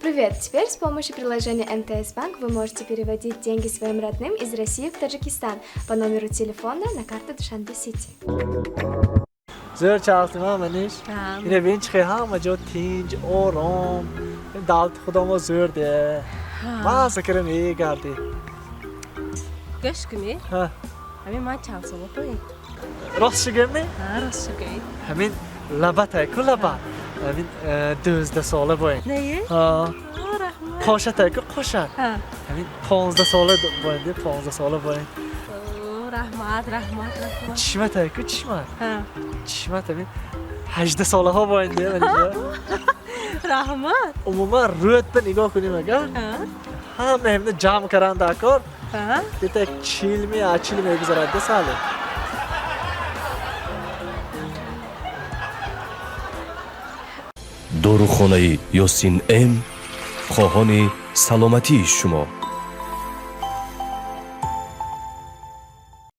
Привет! Теперь с помощью приложения МТС Банк вы можете переводить деньги своим родным из России в Таджикистан по номеру телефона на карту Душанбе Сити. Зӯр чархима, маниш. Ина бин, чихе ҳама ҷо тинҷ, ором. Давлати худомо зӯр де. Маза кара мегардӣ. Гӯш кунӣ. Ҳа. Ҳамин ман чанд сола боем? Рост шигӯми? Ҳа, рост шигӯй. Ҳамин лабатай ку, лаба, ҳамин 12 сола боем. Не? Ҳа. Раҳмат. Қошатай ку, қошат, ҳамин 15 сола боем де, 15 сола боем. Раҳмат, раҳмат, раҳмат. Чишматай ку, чишмат, чишмат ҳамин 18 солаҳо боем де, манижа. Раҳмат. Умуман, рӯятба нигоҳ кунем агар, ҳама ҳамина ҷамъ каран дар кор, дета 40 ми, 40 мегузарад де сали. Дорухонаи Ёсин М хоҳони саломатии шумо.